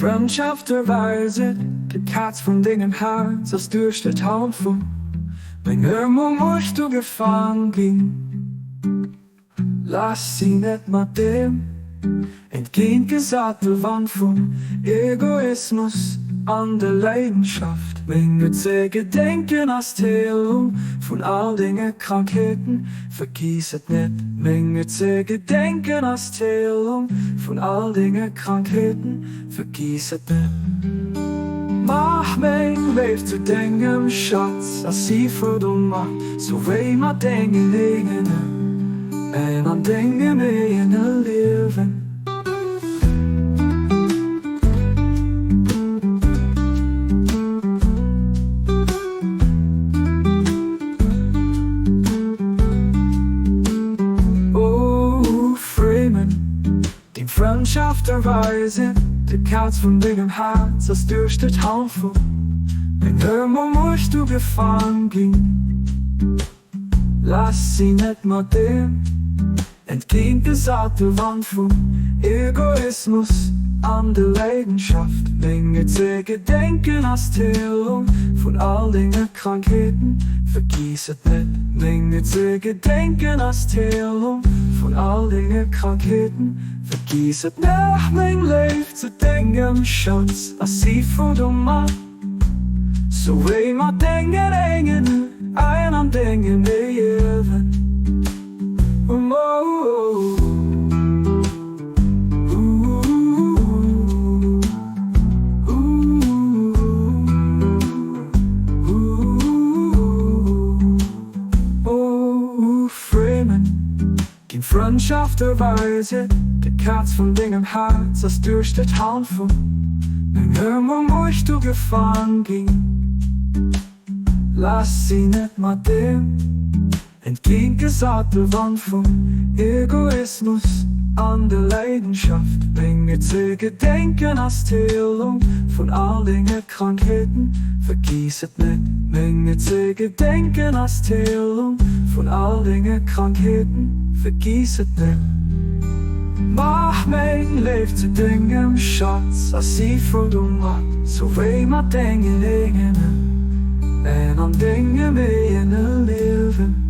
Frëndschaft erweiset, d'Kaz vun dengem Häerz ass duerch de Town vu menger Mumm ugefaang ginn. Laass si net mat deem entgéintgesate Wand vum Egoismus an der Leidenschaft. Menge ze gedenken ass d'Heelung vun all denge Krankheeten. Vergiss et net, menge ze gedenken ass d'Heelung vun all denge Krankheeten. Vergiss et net. Maach meng Léift zu dengem Schatz a si frou domat, sou wéi mat dengen eegenen en an dengem eegene Liewen. O Freemen, Deng Frëndschaft erweisen, de Kaz vun dengem Häerz ass duerch de Town vu menger Mumm ugefaang ginn. Laass si net mat deem entgéintgesate Wand vum Egoismus an der Leidenschaft. Menge ze gedenken ass d'Heelung vun all denge Krankheeten. Vergiss et net, menge ze gedenken ass d'Heelung vun all denge Krankheeten. Vergiss et net, meng Léift zu dengem Schatz a si frou domat, sou wéi mat dengen eegenen Aen an dengem Liewen. O Freemen, deng Frëndschaft erweise, de Kaz vun dengem Häerz ass duerch de Town vu mengem Mumm ugefaang ginn. Laass si net mat deem entgéintgesate Wand vum Egoismus an der Leidenschaft. Menge ze gedenken ass d'Heelung vun all denge Krankheeten. Vergiss et net, menge ze gedenken ass d'Heelung vun all denge Krankheeten. Vergiss et net. Maach meng Léift zu dengem Schatz a si frou domat, sou wéi mat dengen eegenen en an dengem eegene Liewen.